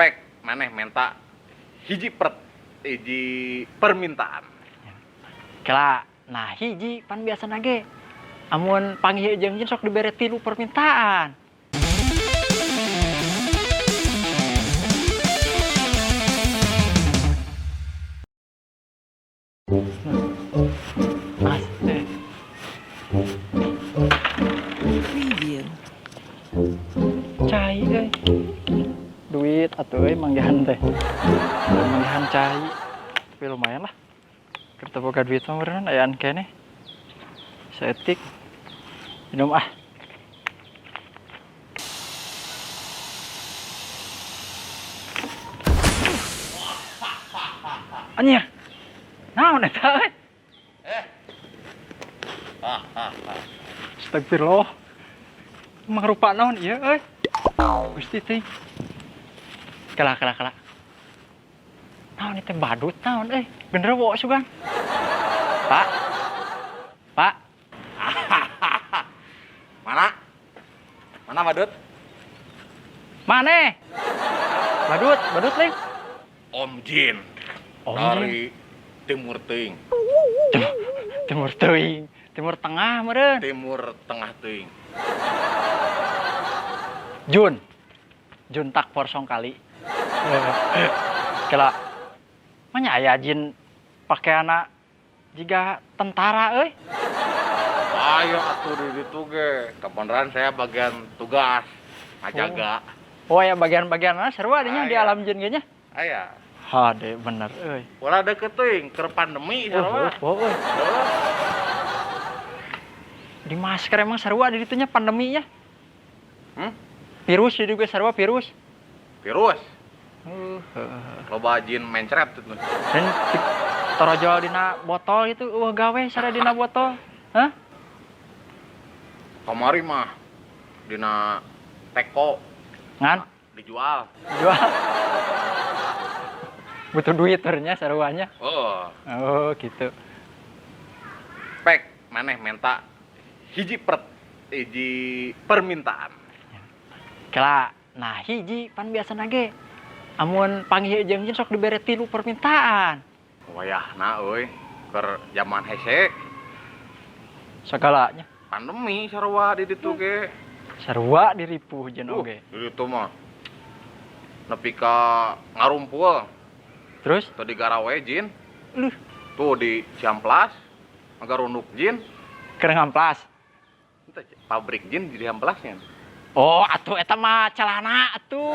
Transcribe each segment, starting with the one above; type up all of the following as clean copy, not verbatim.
Pek maneh menta hiji hiji permintaan. Kela, nah hiji pan biasana ge amun panggih jeung jin sok dibere 3 permintaan. Mas, Preview. Cai euy. Duit atuh euy manggihan teh. Manggihan cai. Tapi lumayan lah. Keur teu boga duit mah meureun ayaan keneh. Saeutik. Minum ah. Anjir. Naon eta euy? Astagfirullah. Mangrupa naon ieu euy? Gusti teh. Kela kela kela. Naon ieu teh badut naon euy? Genderuwo sugan. Pak. Pak. Mana? Mana badut? Mane? Badut, badut leuh. Om Jin. Om Dari Timur Teuing. Timur Teuing, Timur Tengah meureun. Timur Tengah Teuing. Jun. Jun tak porsong kali. Kela. Manya aya jin pakaianna jiga tentara euy. Ayo atuh di ditu ge. Kebenaran saya bagian tugas ngajaga. Oh, ya bagian-bagian seru adanya di Aya. alam jin ge nya. Aya. Hade bener euy. Ulah deket teuing keur pandemi Oh, sarua. oh, oh, euy. Di masker emang sarua di ditunya pandeminya. Hmm? Virus di dieu sarua virus. Virus. Loba jin mencret tuh. Dan torojol dina botol itu eueuh gawe sare dina botol. Hah? Kamari mah dina teko Ngan dijual. Dijual. Butuh duit ternyata saruanya. Oh. Oh, gitu. Pek maneh menta hiji hiji permintaan. Kela, nah hiji pan biasana ge amun panggih jeung jin sok dibere 3 permintaan. Wayahna euy keur zaman hese. Sagalanya. Pandemi sarua di ditu ge. Sarua diripuh jeung oge. Di ditu mah nepi ka ngarumpul. Terus? Tuh di garawe jin. Luh. Tuh di Ciamplas ngarunduk jin. Keur ngamplas. Entah, pabrik jin di Ciamplasnya. Oh, atuh eta mah celana atuh.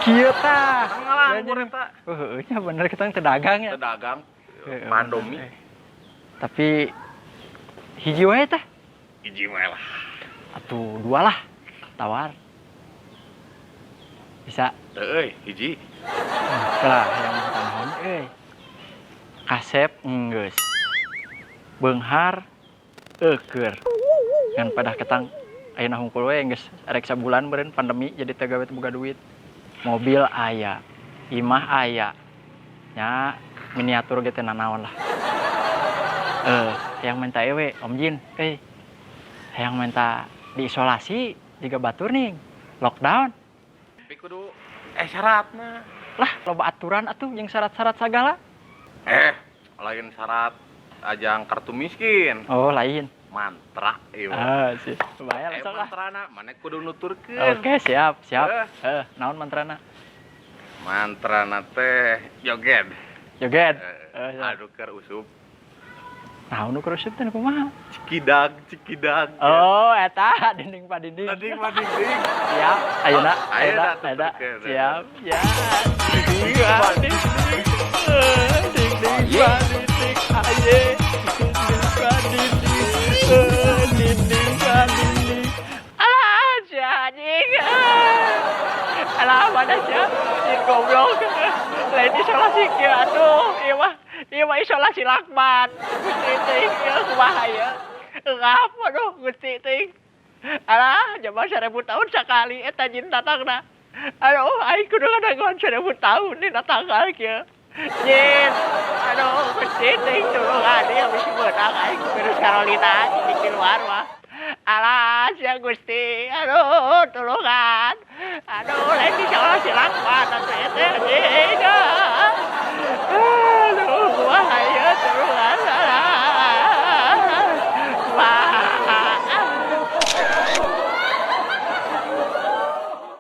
Kieu tah. Ngalanggur eta. Oh, heueuh nya bener kita teu dagang ya. Teu dagang. Heeh, Pandemi. bener. Tapi hiji wae tah. Hiji wae lah. Atuh 2 lah. Tawar. Bisa. Teu euy, hiji. Lah, hayang naon euy. Kasep enggeus. Beunghar eueur. Ngan padah ketang ayeuna hungkul we geus rek sabulan meureun pandemi jadi teu gawe teu boga duit. Mobil aya, imah aya. Nya miniatur ge teu nanaon lah. Hayang minta ewe Om Jin, euy. Hayang minta diisolasi jiga batur nih, lockdown. Tapi kudu syaratna. Lah, loba aturan atuh jeung syarat-syarat sagala. Lain syarat ajang kartu miskin. Oh, lain. Mantra ieu. Ah, sih. Bahaya lah, sok lah. Mantrana mana kudu nuturkeun. Oke, siap, siap. Naon mantrana? Mantrana teh joget. Joget. Siap. Aduh keur usup. Naon nu keur usup teh kumaha? Cikidag, cikidag. Oh, eta dinding pa dinding. Dinding pa dinding. Siap. Ayeuna, Ayeuna, ayeuna, ayeuna. tuturkeun. Siap. Ya. Dinding pa dinding. Dinding pa dinding. Aye. Dinding pa dinding. Dinding pa dinding. Alah, si anjing. Alah, mana sia? Anjing goblok. Lain isolasi kieu atuh. Ieu mah, ieu mah isolasi lakban. Gusti teuing ieu kumaha ieu? Ngap aduh Gusti teuing. Alah, zaman 1000 tahun sakali eta jin datangna. Aduh, aing kudu ngadagoan 1000 tahun dina tanggal kieu. Jin, aduh Gusti teuing tulungan ieu bisi meunang aing virus Carolina di luar mah. Alah, sia Gusti, aduh tulungan. Aduh, lain isolasi lakban.